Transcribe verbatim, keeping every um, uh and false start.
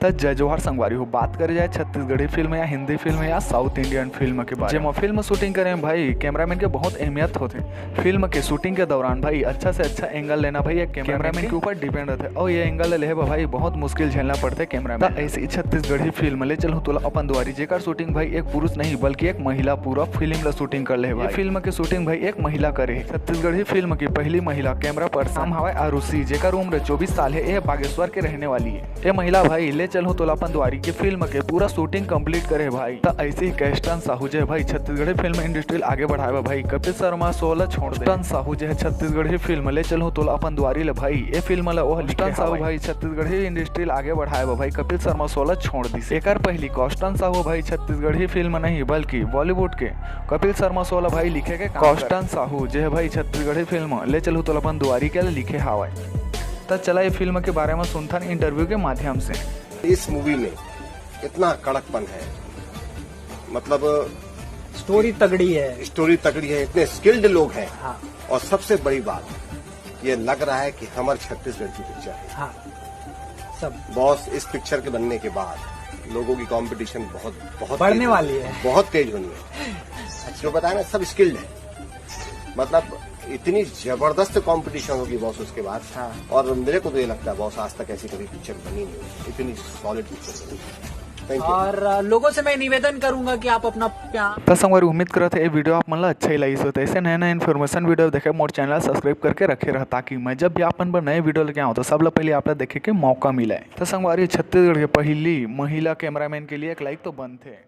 त जय जोहार संगवारी हो, बात करे जाए छत्तीसगढ़ी फिल्म या हिंदी फिल्म या साउथ इंडियन फिल्म के बारे में, जेमा फिल्म शूटिंग करे में भाई कैमरामैन के बहुत अहमियत होथे। फिल्म के शूटिंग के दौरान भाई अच्छा से अच्छा एंगल लेना भाई एक कैमरामैन के ऊपर डिपेंड रहथे, और ये एंगल ले बर भाई बहुत मुश्किल झेलना पड़थे कैमरामैन। त ऐसी छत्तीसगढ़ी फिल्म ले चलहूँ तोला अपन दुआरी, जेकर शूटिंग भाई एक पुरुष नहीं बल्कि एक महिला पूरा फिल्म ला शूटिंग कर ले हे भाई। फिल्म के शूटिंग भाई एक महिला करे हे। छत्तीसगढ़ी फिल्म की पहली महिला कैमरा पर्सन हवय आरुषि, जेकर उम्र चौबीस साल है। ये बागेश्वर के रहने वाली है। ये महिला भाई ले चलहूँ तोला अपन दुआरी के फिल्म के पूरा शूटिंग कंप्लीट करे हे भाई। त ऐसे ही कैस्टन साहू जे भाई छत्तीसगढ़ी फिल्म इंडस्ट्री आगे बढ़ाए बर भाई कपिल शर्मा शो ला छोड़ दे। कैस्टन साहू जे है छत्तीसगढ़ी फिल्म ले चलहूँ तोला अपन दुआरी ले भाई, ये फिल्म ला ओह लिखे कैस्टन साहू हवय। भाई छत्तीसगढ़ी इंडस्ट्री आगे बढ़ाए बर भाई कपिल शर्मा शो ला छोड़ दिस। एकर पहली कैस्टन साहू भाई छत्तीसगढ़ी फिल्म नहीं बल्कि बॉलीवुड के कपिल शर्मा शो ला भाई लिखे के काम करे। कैस्टन साहू जे है भाई छत्तीसगढ़ी फिल्म ले चलहूँ तोला अपन दुआरी के ला लिखे हावय। त चला ये फिल्म के बारे में सुनथन इंटरव्यू के माध्यम से। इस मूवी में इतना कड़कपन है, मतलब स्टोरी तगड़ी है। स्टोरी तगड़ी है, इतने स्किल्ड लोग हैं। हाँ। और सबसे बड़ी बात, ये लग रहा है कि हमारे छत्तीसगढ़ की पिक्चर है। हाँ, सब। बॉस, इस पिक्चर के बनने के बाद लोगों की कंपटीशन बहुत, बहुत बढ़ने तेज होनी वाली है। बहुत तेज होनी है। जो बताया ना, सब स्किल्ड है, मतलब इतनी जबरदस्त कंपटीशन होगी बॉस उसके बाद। हाँ। और मेरे को तो ये लगता है बॉस, आज तक ऐसी कभी पिक्चर बनी नहीं होगी, इतनी सॉलिड पिक्चर बनी। Thank you। और अ, लोगों से मैं निवेदन करूंगा कि आप अपना प्यार त संगवारी, उम्मीद करत है ये वीडियो आप मन ला अच्छा ही लगिस होही। ऐसे नया नया इन्फॉर्मेशन वीडियो देखे मोर चैनल सब्सक्राइब करके रखे रहा, ताकि मैं जब भी आप मन बर नए वीडियो लेके आऊँ तो सब ला पहले आप ला देखे के मौका मिले। त संगवारी, छत्तीसगढ़ के पहली महिला कैमरामैन के लिए एक लाइक तो बनथे।